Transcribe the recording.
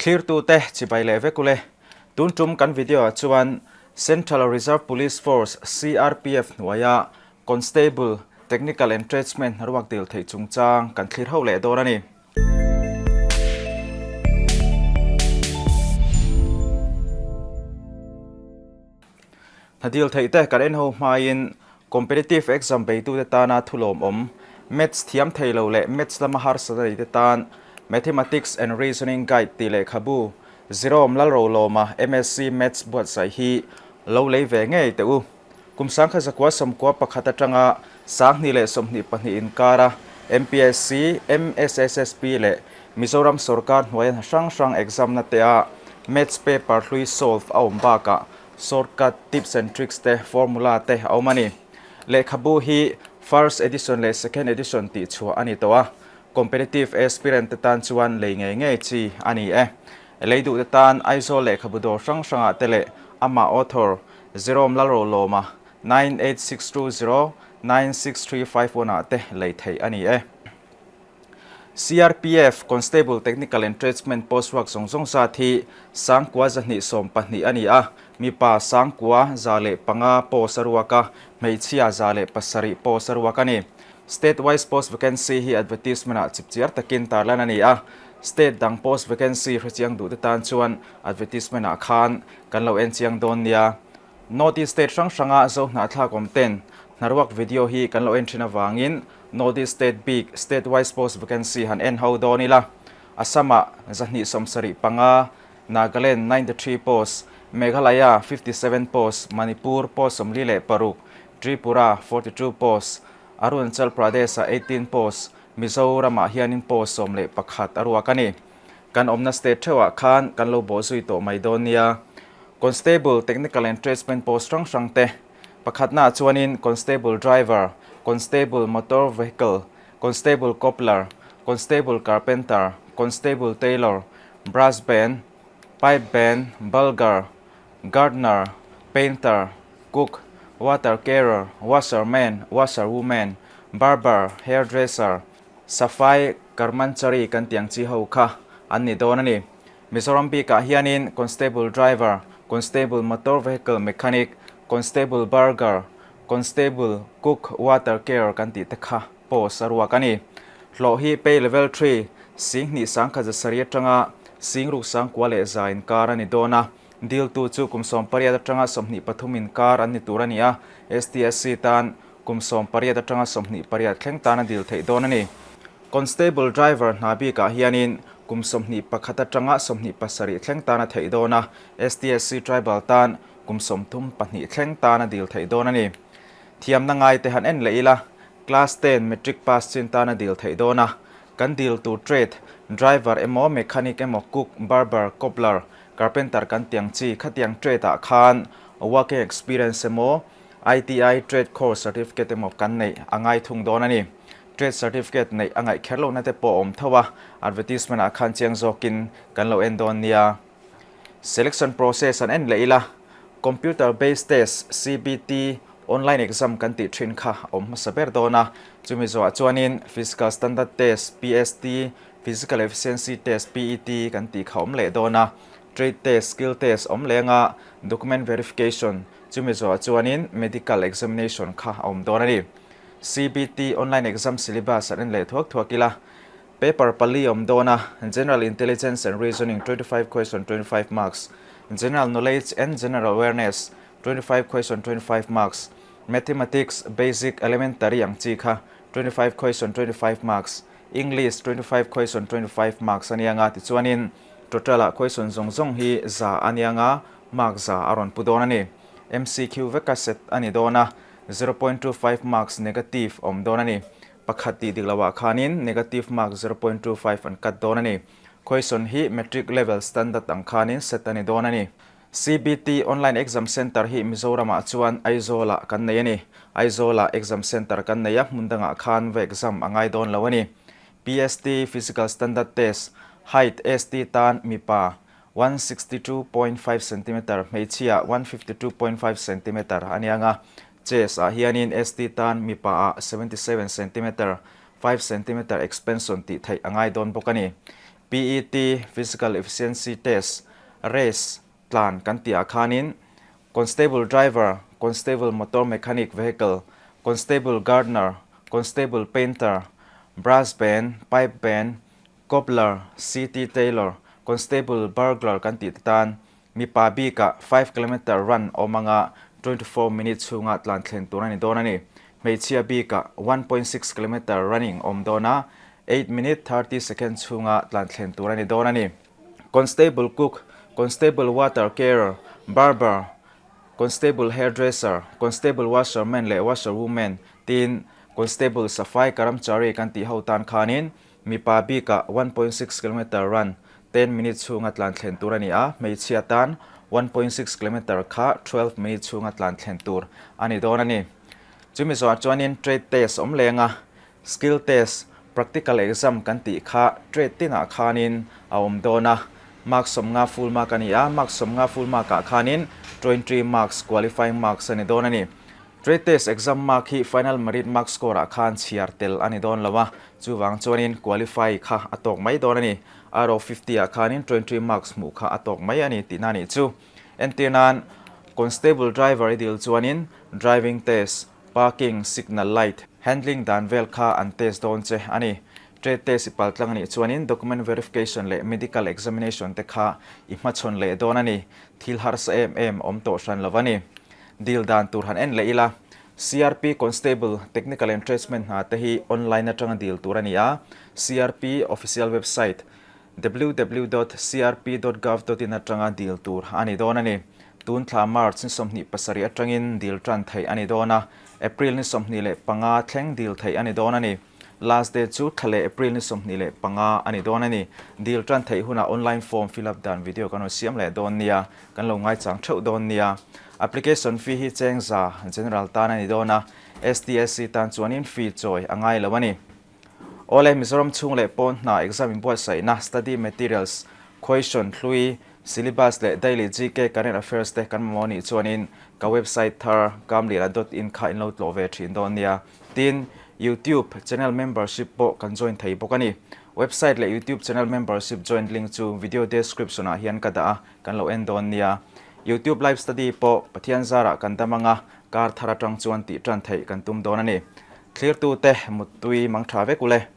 Thlirtute chibai leh vek ule. Tun tum kan video ah chuan Central Reserve Police Force, CRPF, hnuaia Constable, Technical and Tradesman hnaruak dil theih chungchang kan thlir ho leh dawn a ni. Hna dil theih te kan en ho hmain Competitive exam beitute tana thu lawmawm, Maths thiam thei lo leh Maths lama harsatna neite tan Mathematics and Reasoning Guide tih lehkhabu Zirawm Lalrolawma MSc Maths buatsaih hi lo lei ve ngei teh u. Kum 1991 atanga 2022 inkara MPSC, MSSSP leh Mizoram sorkar hnuaia hna hrang hrang exam na tea Maths paper hlui solve a awm bakah shortcut, tips and tricks te, formula te a awm a ni. Lehkhabu hi first edition leh second edition tih chhuah a ni tawh a, competitive aspirant te tan chuan lei ngei ngei chi a ni e. Lei duh te tan Aizawl lehkhabu dawr hrang hrangah te leh amah author Jerome Lalrolawma 98620 96351 ah te lei theih a ni e. CRPF, Constable Technical and Tradesman post ruak zawng zawng zat hi 9212 a ni a, mipa 9105 post a ruak a, hmeichhia 107 post a ruak a ni. State wise post vacancy hi advertisement ah chipchiar takin tarlan a ni a, state dang post vacancy hrechiang duhte tan chuan advertisement ah khan kan lo en chiang dawn nia. North East state hrang hranga Zo hnahthlak awm ten hnaruak video hi kan lo en thin avangin North East state bik state wise post vacancy han en ho dawn ila. Assam ah 275, Nagaland 93 post, Meghalaya 57 post, Manipur post 46, Tripura 42 post, Arunachal Pradesh ah 18 post, Mizoram ah hianin post 11 a ruak a ni. Kan awmna state theuhah khan kan lo bawhzui tawh mai dawn nia. Constable, Technical and Tradesman post hrang hrang te pakhatnaah chuanin Constable Driver, Constable Motor Vehicle, Constable Cobbler, Constable Carpenter, Constable Tailor, Brass Band, Pipe Band, Bulgar, Gardener, Painter, Cook, Water Carrier, Washerman, Washerwoman, Barber, Hairdresser, Safai Karmanchari kan tih ang chi ho kha an ni dawn a ni. Mizoram bikah hianin Constable Driver, Constable Motor Vehicle Mechanic, Constable Burger, Constable Cook Water Care kan tih te kha post a ruak a ni. Hlawh hi Pay Level Three, 21,700 atanga 61,100 inkar a ni dawn a. Diltu chu kum 18 atanga 23 inkar an ni tur a ni a, STSC tan Kum 18 atanga 28 thleng tan a dil theih dawn a ni. Constable driver hna bikah hianin kum 21 atanga 27 thleng tan a theih dawn a, STSC tribal tan kum 32 thleng tan a dil theih dawn a ni. Thiamna ngaite han en leh ila, Class ten matric pass chin tan a dil theih dawn a, kan dil tur trade, driver emaw, mechanic emaw, cook, barber, cobbler, carpenter kan tiang chi khatiang trade ah khan working experience emaw, ITI Trade Course Certificate emaw kan neih a ngai thung dawn a ni. Trade Certificate neih a ngaih kher lohna te pawh a awm tho a, advertisement ah khan chiang zawkin kan lo en dawn nia. Selection process an en leh ila, Computer Based Test, CBT, online exam kan tih thin kha a awm hmasa ber dawn a, chumi zawhah chuanin Physical Standard Test, PST, Physical Efficiency Test, PET, kan tih kha a awm leh dawn a, Trade Test, Skill Test a awm leng a, Document Verification, Chumi zawhah chuanin Medical Examination kha a awm dawn a ni. CBT Online Exam Syllabus an en leh thuak thuak ila, paper pali a awm dawn a, General Intelligence and Reasoning 25 question 25 marks, General Knowledge and General Awareness 25 question 25 marks, Mathematics Basic Elementary ang chi kha 25 question 25 marks, English 25 question 25 marks a nia nga tichuanin total ah question zawng zawng hi za a nia nga, Mark za a rawn pu dawn a ni. MCQ veka set a ni dawn a, 0.25 marks negative a awm dawn a ni. Pakhat tih dik loah khanin negative mark 0.25 an cut dawn a ni. Question hi matric level standard ang khanin set a ni dawn a ni. CBT Online Exam Centre hi Mizoramah chuan Aizawlah kan nei a ni. Aizawlah exam centre kan nei a, hmun dangah khan va exam a ngai dawn lo a ni. PST, Physical Standard Test, Height, ST tan mipa 162.5 centimeter, hmeichhia 152.5 centimeter a nia nga. Chest ah hianin ST tan mipa ah 77 centimeter, 5 centimeter expansion tih theih a ngai dawn bawk a ni. PET, Physical Efficiency Test, Race, tlan kan tih ah khanin Constable Driver, Constable Motor Mechanic Vehicle, Constable Gardener, Constable Painter, Brass Band, Pipe Band, Cobbler, CT Tailor, Constable Burglar kan tih te tan mipa bikah 5 kilometer run awm anga 24 minute chhunga tlan thlen tur a ni dawn a ni. Hmeichhia bikah 1.6 kilometer running awm dawn a, 8 minute 30 second chhunga tlan thlen tur a ni dawn a ni. Constable Cook, Constable Water Carrier, Barber, Constable Hairdresser, Constable Washerman leh Washerwoman tiin Constable Safai Karamchari kan tih ho tan khanin mipa bikah 1.6 kilometer run 10 minute chhunga tlan thlen tur a ni a, hmeichhia tan 1.6 kilometer kha 12 minute chhunga tlan thlen tur a ni dawn a ni. Chumi zawhah chuanin trade test awm leng a, Skill test, practical exam kan tih kha trade tinah khanin a awm dawn a, mark 50 full mark a ni a, mark 50 full mark ah khanin 20 marks qualifying marks a ni dawn a ni. Trade test exam mark hi final merit mark score ah khan chhiar tel a ni dawn lo a, chuvang chuanin qualify kha a tawk mai dawn a ni. RO 50 ah khanin 20 marks hmuh kha a tawk mai a ni tihna a nih chu. Entir nan, Constable driver i dil chuanin driving test, Parking, signal light, handling dan vel kha an test dawn che a ni. Trade test i pal tlang a nih chuanin document verification leh medical examination te kha i hmachhawn leh dawn a ni. Thil harsa em em awm tawh hran lo a ni. Deal dan tur han en leh ila. CRP Constable, Technical and Tradesman hna te hi online atanga deal tur a ni a, CRP official website, www dot crp dot gov dot in atanga dil tur a ni dawn a ni. Tun thla March ni 27 atangin dil tan theih a ni dawn a, April ni 25 thleng dil theih a ni dawn a ni. Last date chu thla leh April ni 25 a ni dawn a ni. Dil tan theih hunah online form fill up dan video kan rawn siam leh dawn nia, kan lo ngaichang theuh dawn nia. Application fee hi cheng za general tan a ni dawn a, STSC tan chuanin fee chawi a ngai lo a ni. Awle, Mizoram chhung leh pawn hna exam inbuatsaihna, study materials, question hlui, syllabus leh daily GK current affairs te kan mamawh nih chuanin ka website thar kamlira dot in kha in lo tlawh ve thin dawn nia. Tin, YouTube channel membership pawh kan join thei bawk a ni. Website leh YouTube channel membership join link chu video description ah hian ka dah a, kan lo en dawn nia. YouTube live study pawh Pathian zarah kan dam anga kar thar atang chuan tih tan theih kan tum dawn a ni. Thlirtute muttui mang tha vek ule.